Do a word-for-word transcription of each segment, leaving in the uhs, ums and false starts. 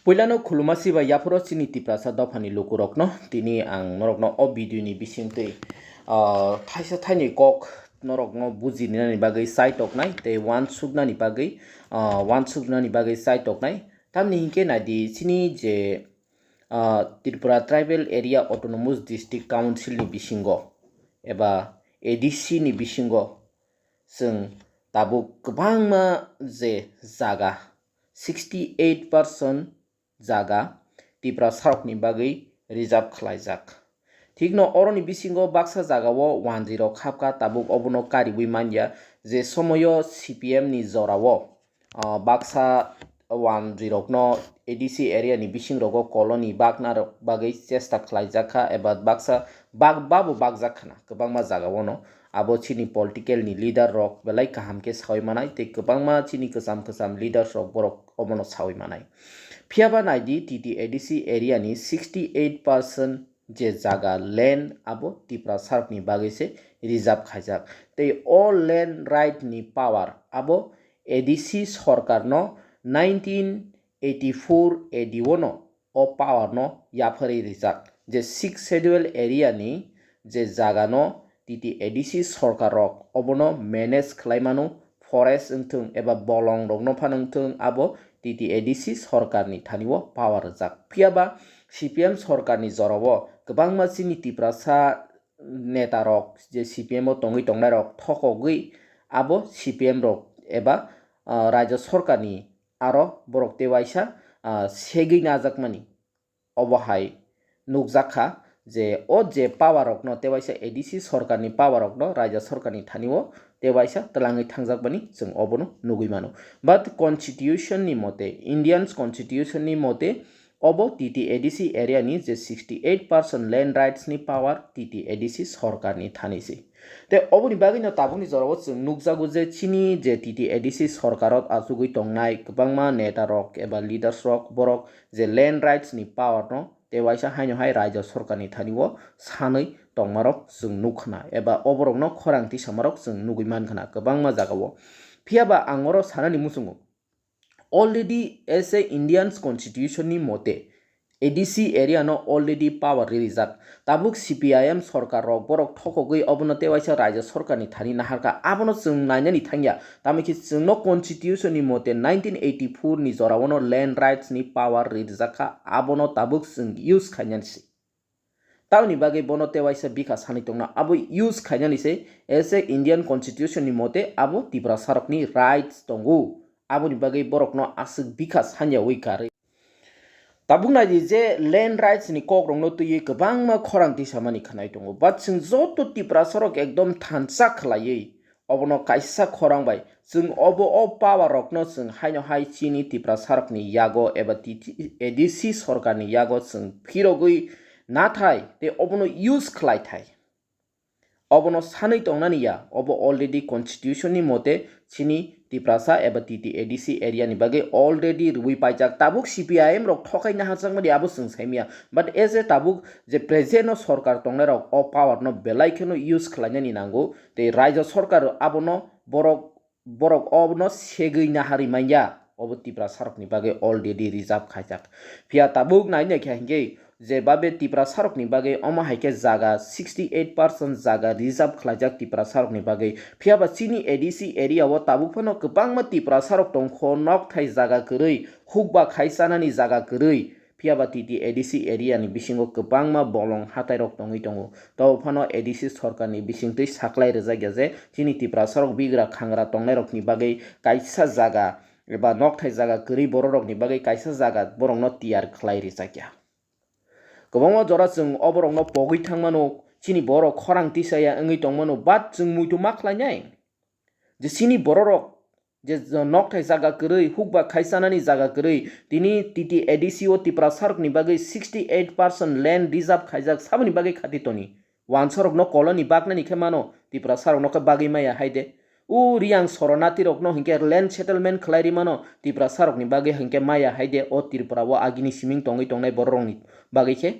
Puilano khuluma sibai yaphoro chini Tiprasa dophani lukurokno. Tini ang norokno o video ni bisingtwi, ah, thaisa thaini kok norokno bujinani bagwi chai toknai tei uansuknani bagwi, ah, uansuknani bagwi chai toknai. Tamni hinkhe naidi chini je, ah, Tripura Tribal Area Autonomous District Council ni bisingo eba A D C ni bisingo chwng tabuk kwbangma je jaga sixty eight percent jaga Tiprasarokni bagwi reserve khlaijak. Thikno oroni bisingo baksa jagao wanjwirok hapkha, tabuk obono kariui manya. Je somoio C P M ni jorao, ah, baksa wanjwirokno A D C area ni bisingrogo colony bakna rok bagwi chesta khlaijakha eba baksa bak-, babo bakjak khna kwbangma jagaono. Abo chini political ni leader rok belai kaham khe saui manai tei kwbangma chini kwcham kwcham leaders rok borok obono saui manai. Phiya ba naidi, T T A D C area ni sixty eight percent je jaga land abo Tiprasarokni bagwi se reserve khaijak. Tei o land right ni power abo A D C sorkarno nineteen eighty four A D o no o power no yapharwi rijak, je Sixth Schedule area ni je jaga no T T A D C sorkar rok obono manage khlai mano, forest wngthung eba bolong rok no phano wngthung, abo T T A D C sorkar ni thani o power rijak. Phiya ba C P M sorkar ni jora o kwbangma chini Tiprasa neta rok je C P M o tongwi tongnai rok thokogwi abo C P M rok eba, ah, raijyo sorkar ni aro borok tei waisa, ah, segwi najakmani. Obo hai nukjakha je o je power rokno tei waisa A D C sorkarni power rokno raijyo sorkarni thani o tei waisa twlangwi thangjakmani chwng obono nugwi mano. But constitution ni mote, Indian constitution ni mote obo T T A D C area ni je sixty eight percent land rights ni power T T A D C sorkarni thani se. Tei oboni bagwino tabukni jorao chwng nukjago je chini je T T A D C sorkaro achugwi tongnai kwbangma neta rok eba leaders rok borok je land rights ni power no tei waisa haino hai raijyo sorkarni thani o sanwi tongmarok chwng nukkhna eba oborokno khorang tisamarok chwng nugwi mankhna kwbangma jagao. Phiya ba ang oro sanani muchungo, already as a Indian constitution ni mote A D C area no already power rijak. Tabuk C P I M sorkar rok borok thokogwi obono tei waisa raijyo sorkar ni thani naharkha, abono chwng nainani thangya. Tamokhe chwngno constitution ni mote nineteen eighty four ni jorao no land rights ni power rijakha, abono tabuk chwng use khainani se. Tamoni bagwi bono tei waisa bikha sanwi tongna abo use khainani se, as a Indian constitution ni mote abo Tiprasarokni rights tongo, aboni bagwi borokno aswk bikha sanyaui karwi. Tabuk naidi je land rights ni kokrokno twiwi kwbangma khorang tisamani khnai tongo, but chwng joto Tiprasarok ekdom thansa khlaiwi obono kaisa khorang bai chwng obo o power rokno chwng haino hai chini Tiprasarokni yago eba T T, A D C sorkarni yago chwng phirogwi nathai tei obono use khlai thai. Obono sanwi tongnani ya, obo already constitution ni mote chini Tiprasa eba T T A D C area ni bagwi already rwui paijak. Tabuk C P I M rok thokai naharjakmani abo chwng saimya, but as a tabuk je present o sorkar tongnai rok o power no belai kheno use khlainani nango. Tei raijyo sorkar abono borok, borok obono segwi nahari manya, obo Tiprasarokni bagwi already reserve khaijak. Phiya tabuk nai naikha hinkhe je babe Tiprasarokni bagwi omo hai khe jaga sixty eight percent jaga reserve khlaijak Tiprasarokni bagwi. Phiya ba chini A D C area o tabuk phano kwbangma Tiprasarok tongkho, nokthai jaga kwrwi, hukba khai chanani jaga kwrwi. Phiya ba T T A D C area ni bisingo kwbangma bolong hatai rok tongwi tongo. Tabo phano A D C sorkar ni bisingtwi saklai rijak ya je chini Tiprasarok bigra khangra tongnai rokni bagwi kaisa jaga eba nokthai jaga kwrwi borok rokni bagwi kaisa jaga borokno tiyar khlai rijak ya. Kwbangma jora chwng oborokno pogwi thangmano, chini borok khorang tisaya wngwi tongmano, but chwng muitu ma khlainai. Je chini bororok je nokthai jaga kwrwi, hukba khai chanani jaga kwrwi, tini T T A D C o Tiprasarokni bagwi sixty eight percent land reserve khaijak, saboni bagwi khati toni? Wansorokno colony baknani khe mano, Tiprasarokno khe bagwi maya hai de. O Riyang Soronathi rokno hinkhe land settlement khlai ri mano, Tiprasarokni bagwi hinkhe maya hai de, o Tripura o agini siming tongwi tongnai bororokni bagwi khe.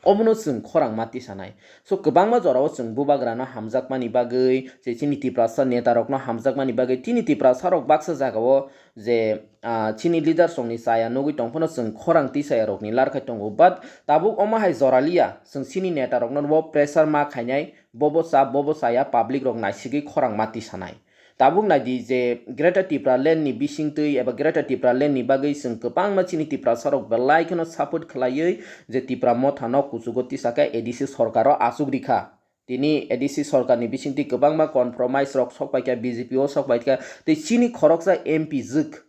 Obono chwng khorang ma tisanai. So, kwbangma jorao chwng bubagrano hamjakmani bagwi, je chini Tiprasa netarokno hamjakmani bagwi, chini Tiprasarok baksa jagao je, ah, chini leaders rokni chaya nugwi tongphano chwng khorang tisayarokni larkhai tongo. But tabuk omo hai joraliya, chwng chini netarokno bo pressure ma khainai, bobo cha, bobo chaya, public rok naisigwi khorang ma tisanai. Tabuk naidi je Greater Tipraland ni bisingtwi eba Greater Tipraland ni bagwi chwng kwbangma chini Tiprasarok belai kheno support khlaiwi je Tipra Motha no kuchugo tisakhe A D C sorkar o achuk rikha. Tini A D C sorkar ni bisingtwi kwbangma compromise rok sokpaikha, B J P o sokpaikha, tei chini khoroksa M P jwk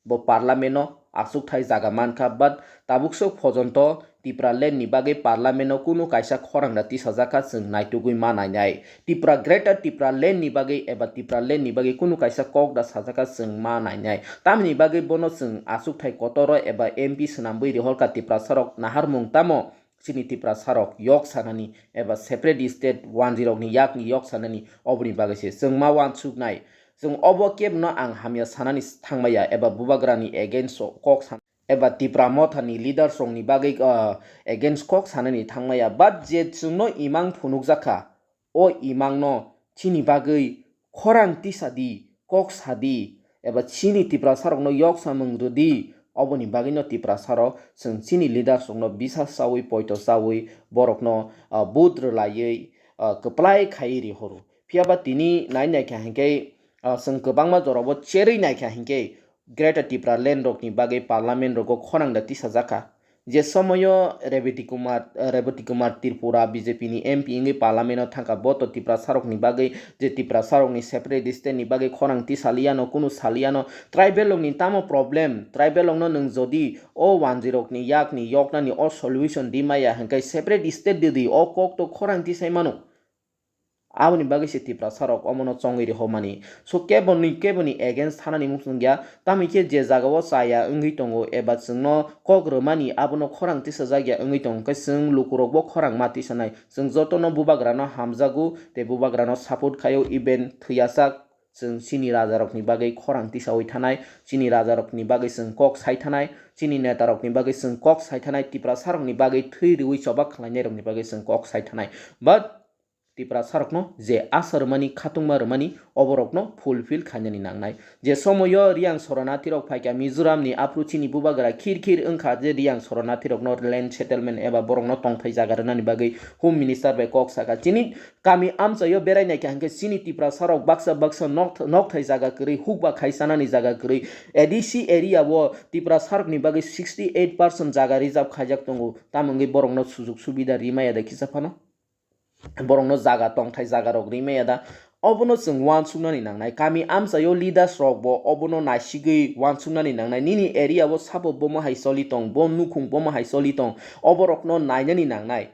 bo parliament o achukthai jaga mankha, but tabukso phojonto Tipraland ni bagwi parliament o kunu kaisa khorang da tisajakha chwng naitugwi ma nainai. Tipra Greater Tipraland ni bagwi eba Tipraland ni bagwi kunu kaisa kok da sajakha chwng ma nainai. Tamni bagwi bono chwng achukthai kotoro eba M P swnambwi rihorkha Tiprasarok naharmung tamo chini Tiprasarok yok sanani eba separate state wanjwirokni yakni yok sanani oboni bagwi se chwng ma wansuknai. Chwng obo kebno ang hamya sanani thangmaya eba bubagrani against o kok san eba Tipra Mothani leaders rokni bagwi, ah, against kok sanani thangmaya, but je chwngno imang phunukjakha, o imangno chini bagwi khorang tisadi, kok sadi, eba chini Tiprasarokno yok samung rwdi, oboni bagwino Tiprasarok chwng chini leaders rokno bisas chawi, poito chawi, borokno, ah, vote rwlaiwi, ah, kwplai khaiwi rihoro. Phiyaba tini nai naikha hinkhe, ah, chwng kwbangma jorabo cherwi naikha hinkhe Greater Tipraland rokni bagwi parliament rogo khorang da tisajakha. Je somoyo Rebati Kumar, eh, Rebati Kumar Tripura B J P ni M P wngwi parliament o thangkha, bo to Tiprasarokni bagwi, je Tiprasarokni separate state ni bagwi khorang tisaliyano, kunu saliyano, tribal rokni tamo problem, tribal rokno nwng jodi o wanjwirokni yakni yoknani o solution di maya hinkhe separate state didi, o kok to khorang tisai mano. Aboni bagwi se Tiprasarok omono chongwi rihormani. So keboni, keboni against thanani muchung ya. Tamo khe je jagao chaya wngwi tongo eba chwngno kok rwmani abono khorang tisajak ya wngwi tongo, hwnkhe chwng lukurokbo khorang ma tisanai. Chwng jotono bubagrano hamjago tei bubagrano support khaio, even thwiyasak chwng chini rajarokni bagwi khorang tisawi thanai, chini rajarokni bagwi chwng kok sai thanai, chini netarokni bagwi chwng kok sai thanai, Tiprasarokni bagwi thwi rwui choba khlainairokni bagwi chwng kok sai thanai. But Tiprasarokno je asa rwmani, khatungma rwmani, oborokno fulfill khainani nangnai. Je somoyo Riyang Soronatrirok phaikha Mizoramni, aphuru chini bubagra khir khir wngkha je Riyang Soronatrirokno land settlement eba borokno tongthai jaga rwnani bagwi Home Minister bai kok sakha. Chini kami amchaio berai naikha hinkhe chini Tiprasarok baksa baksa nok-, nokthai jaga kwrwi, hukba khai chanani jaga kwrwi, A D C area o Tiprasarokni bagwi sixty eight percent jaga reserve khaijak tongo, tamo wngwi borokno sujug subida rimaya da kisa phano? Borokno jaga tongthai jaga rok rimaya da? Obono chwng uansuknani nangnai. Kami amchaio leaders rok bo obono naisigwi uansuknani nangnai. Nini area o sabo bomo hai choli tong, bo nukhung bomo hai choli tong, oborokno nainani nangnai.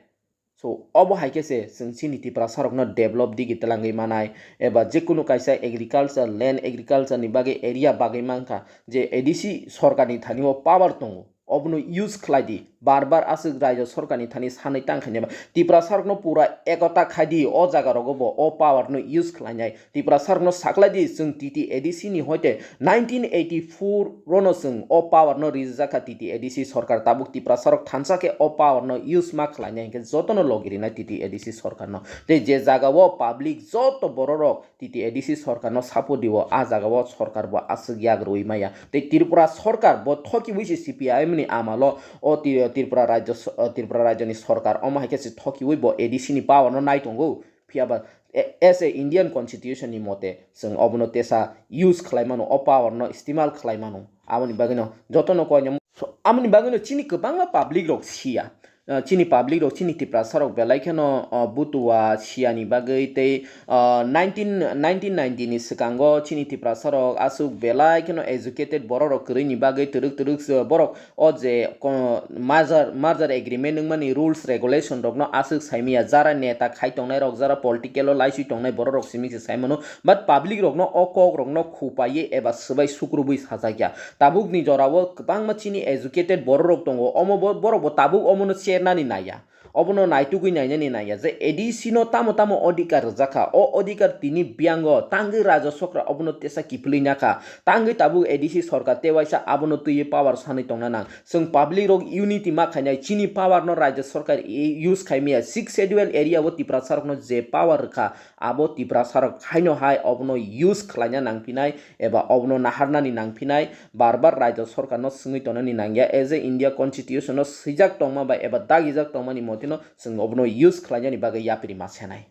So obo hai khe se chwng chini Tiprasarokno develop digi twlangwi manai, eba jekunu kaisa agriculture, land agriculture ni bagwi area bagwi mankha, je A D C sorkarni thani o power tongo. Obono use khlai di. Bar bar aswk raijyo sorkarni thani sanwi tang khainai ba. Tiprasarokno pura ekota khai di, o jaga rogo bo o power no use khlainai. Tiprasarokno saklai di, chwng T T A D C ni hoite nineteen eighty-four rono chwng o power no rijak kha T T A D C sorkar. Tabuk Tiprasarok thansa khe o power no use ma khlainai hinkhe jotono logi rinai T T A D C sorkarno. Tei je jaga o public joto bororok T T A D C sorkarno support diwo, a jagao sorkar bo aswk yak rwui maya. Tei Tripura sorkar bo thokiwi se C P I M ni amalo o Ti-, Tripura rajyo so-, o Tripura rajyoni sorkar omo hai khe se thokiwi bo A D C ni power no nai tongo. Phiya ba, e-, as a Indian constitution ni mote chwng obono tesa use khlai mano, o power no istimal khlai mano. Aboni bagwino jotono koinwi, so, aboni bagwino chini kwbangma public rok siya. Ah, chini public rok, chini Tiprasa rok belai kheno, ah, butua siyani bagwi tei, ah, nineteen, nineteen ninety ni swkango chini Tiprasa rok aswk belai kheno educated borok rok kwrwini bagwi twrwk twrwk se borok o je ko-, merger, merger agreement wngmani rules regulation rokno aswk saimaya, jara neta khai tongnai rok, jara political o laiswi tongnai borok rok simi se saimano, but public rokno o kok rokno khupaiwi eba swbai sukrubwi sajakya. Tabukni jorao kwbangma chini educated borok rok tongo, omo bo, borok bo tabuk omono chernani naiya. Obono naitugwi nainani nangya je A D C no tamo tamo odhikar rwjakha, o odhikar tini biyango tangwi Rajya Sorkar obono tesa kiphilwi nakha, tangwi tabuk A D C sorkar tewaisa abono twiwi power sanwi tongna nang. Chwng public rok unity ma khainai, chini power no Rajya Sorkar i-, use khaimaya, six schedule area o Tiprasa rokno je power rwkha, abo Tiprasa rok haino hai obono use khlaina nangphinai eba obono naharnani nangphinai, bar bar Rajya Sorkar no swngwi tonani nangya, as a India Constitution no swijak tongma bai eba dagijak tongmani motino chwng obono use khlainani bagwi yapri ma senai.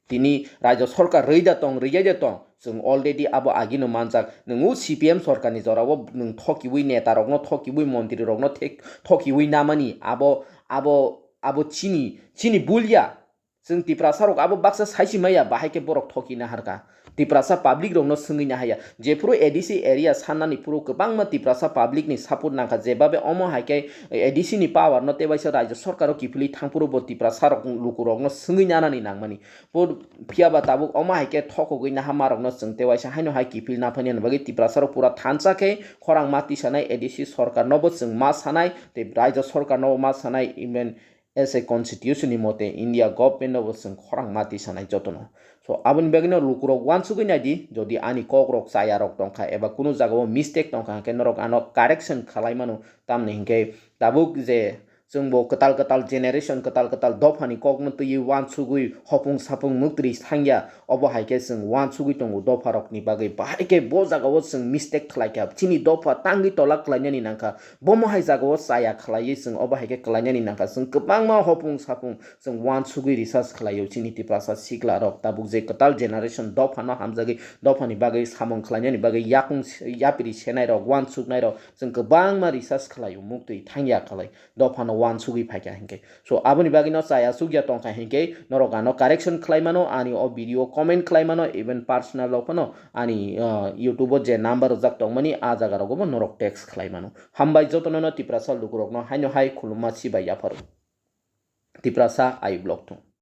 Tini Rajya Sorkar rwi da tong, rwya da tong, chwng already abo agino manjak. Nwng o C P M sorkarni jorao nwng thokiwi netarokno, thokiwi montrirokno thek-, thokiwi namani abo, abo, abo chini, chini bul ya. Chwng Tiprasarok abo baksa saisi maya, bahai khe borok thoki naharkha. Tiprasa public rokno swngwi nahaya. Jephuru A D C area sannani phuru kwbangma Tiprasa public ni support nangkha, jebabe omo hai khe A D C ni power no tebaisa Rajya Sorkar o kiphilwi thangphuru bo Tiprasarok lukurokno swngwi nanani nangmani. Por phiya ba tabuk omo hai khe thokogwi naha marokno chwng tewaisa haino hai kiphil naphainani bagwi Tiprasarok pura thansa khe khorang ma tisanai, A D C sorkar nobo chwng ma sanai, tei Rajya sorkar nobo ma sanai, even as a constitution ni mote India government nobo chwng khorang ma tisanai jotono. So aboni bagwino lukurok uansugwi naidi, jodi ani kokrok chayarok tongkha eba kunu jagao mistake tongkha hwnkhe norok ano correction khalai mano, tamni hinkhe tabuk je chwngbo kwtal kwtal generation, kwtal kwtal dophani kokno twiwi uansugwi hopung sapung muktri thangya, obo hai khe chwng uansugwi tongo dopharokni bagwi. Bahai khe bo jagao chwng mistake khlaikha, chini dopha tangwi tola khlainani nangkha, bomo hai jagao chaya khlaiwi chwng obo hai khe khlainani nangkha. Chwng kwbangma hopung sapung chwng uansugwi research khlaio, chini Tiprasa siklarok tabuk je kwtal generation dophano hamjagwi dophani bagwi samung khlainani bagwi yakung yapri senairok, uansuknairok chwng kwbangma research khlaio, muktwi thangya khlai. Dophano uansugwi phaikha hinkhe. So aboni bagwino chaya chukya tongkha hinkhe norok ano correction khlai mano, ani o video comment khlai mano, even personal rok phano ani, uh, YouTube o je number rwjak tongmani a jaga rogo bo norok text khlai mano. Hambai jotono no Tiprasa lukurokno haino hai khulumma sibai yapharo. Tiprasa ayuk lok thung.